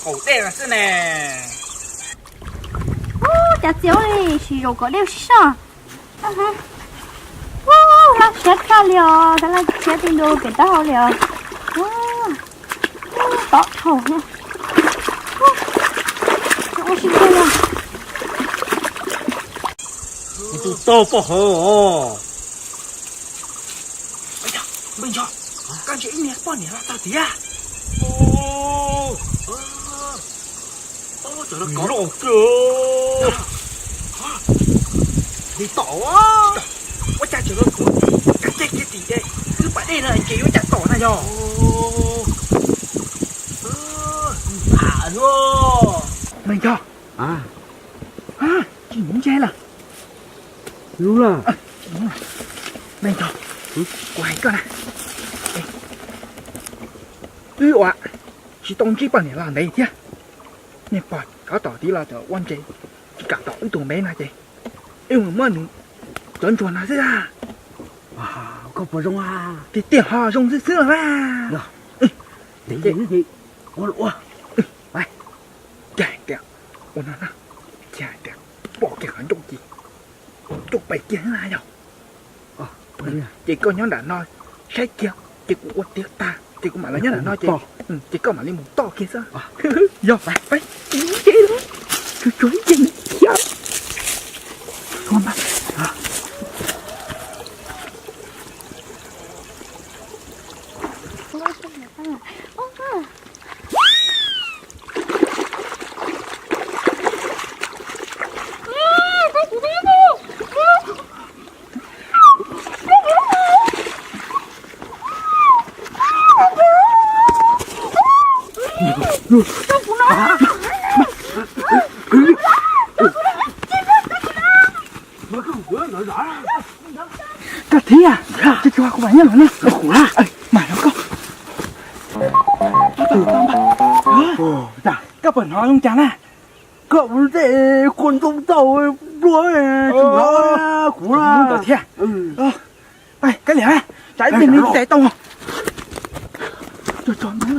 Qaum dej no xwb ne. Ub, cas txias ua li, sim zaum kom dej sib soj. Ub, laj siab tshaj li os, cas laj siab ti ntu pem taub hau li os. Ub, tob dhau. Ua si kiag li. Kuv tus tau poj hov os. Npawg Nchog, koj ntsia ib niag poj niam los txog tiag. Loj kawg li tom. Ua cas tseem los tuav kav ceg kiag tim wb pas dej no ces yuav cas tom na yog. Npawg Nchog, tsis mus ntsia lawm. Npawg Nchog, kuv hais koj na, wb ua tsis tau ntsib poj niam los ntev thiab. Nej pog, koj tom tid los cov ua ntses tsis kam tom wb tus ntev no ces wb mus muab nws cov ntsuag no xwb. Koj puas zoo? Tiag tiag ho zoo xwb xwb los na. Ua ua, ua no na, pom kiag qhov ncauj ces coj pais kiag na yog. Ces koj nyob nram no saib kiag, ces kuv ua tiav tag ces kuv mam los nyob nram no ces, ces koj mam li mus tom kiag xwb. Yog, pais, pais. Tsuag tsuag ib ce thiab. Koj thiab, tsuag tsuag kuv mam nyob los na. Kuv na, mam los koj. Koj puas hnov zoo cas na? Koj ua tej kua ntxoov tau nplua tsis hnov kuv na. Thiab. Koj liam, tsam ib pliag nws tais tau. Tsuag tsuag no.